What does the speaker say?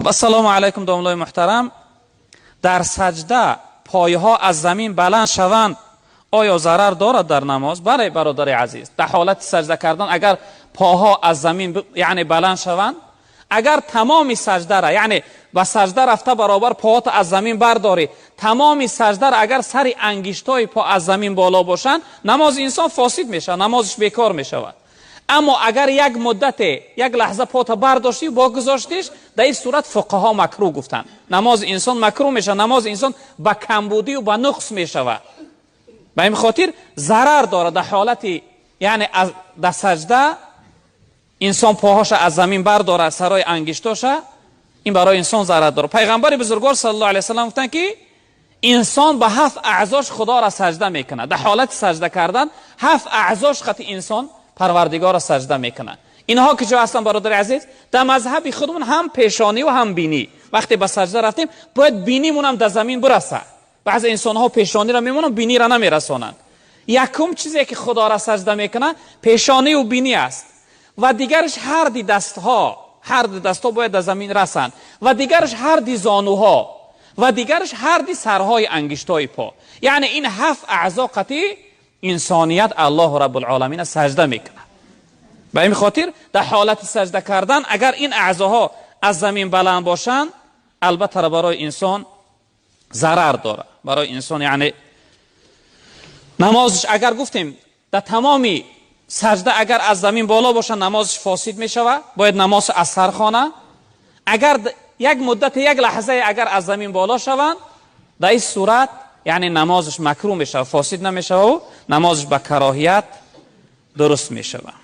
Ассалому алайкум, домлои муҳтарам. Дар саҷда пойҳо аз замин баланд шаванд, оё зарар дорад дар намоз? Бале, бародари азиз, дар ҳолати саҷда кардан агар поҳо аз замин, яъне, баланд шаванд, агар тамоми саҷдара, яъне ба саҷда рафта баробар поҳото аз замин бардорӣ, тамоми саҷдара агар сари ангиштҳои по аз замин боло бошанд, намози инсон фосид мешавад, намозиш бекор мешавад. Аммо агар як муддате, як лаҳза пота бардоштӣ, бо гузоштиш, дар ин сурат фуқаҳо макрӯҳ гуфтанд. Намози инсон макрӯҳ мешавад, намози инсон ба камбудию ба нуқс мешавад. Ба ин хотир зарар дорад дар ҳолати, яъне, дар саҷда инсон поҳоша аз замин бардорад, сарои ангиштоша, ин барои инсон зарар дорад. Пайғамбари бузургвор саллаллоҳу алайҳи васаллам гуфтанд, ки инсон ба ҳафт аъзош Худоро саҷда мекунад. Дар ҳолати саҷда кардан ҳафт аъзош қати инсон Парвардигорро саҷда мекунад. Инҳо ки ҷо ҳастанд, бародари азиз? Дар мазҳаби худмон ҳам пешонӣ ва ҳам бинӣ. Вақте ба саҷда рафтем, бояд бинимонам дар замин бирасад. Баъзе инсонҳо пешониро мемонанд, биниро намерасонанд. Якум чизе ки Худоро саҷда мекунад, пешонию бинӣ аст ва дигараш ҳарди дастҳо, ҳарди дастҳо бояд дар замин расанд, ва дигараш ҳарди зонуҳо, ва дигараш ҳарди сарҳои ангиштҳои по. Яъне ин ҳафт аъзо қатъи инсоният Аллоҳу Раббулоламина саҷда мекунад. Ба ин хотир дар ҳолати саҷда кардан агар ин аъзоҳо аз замин баланд бошанд, албатта барои инсон зарар дорад. Барои инсон, яъне, намозиш, агар гуфтем, дар тамоми саҷда агар аз замин боло бошад, намозиш фосид мешавад, бояд намоз аз сар хона. Агар як муддати, як лаҳзае агар аз замин боло шаванд, дар ин сурат, яъне, намозиш макрӯҳ мешавад, фосид намешавад, намозиш ба кароҳият дуруст мешавад.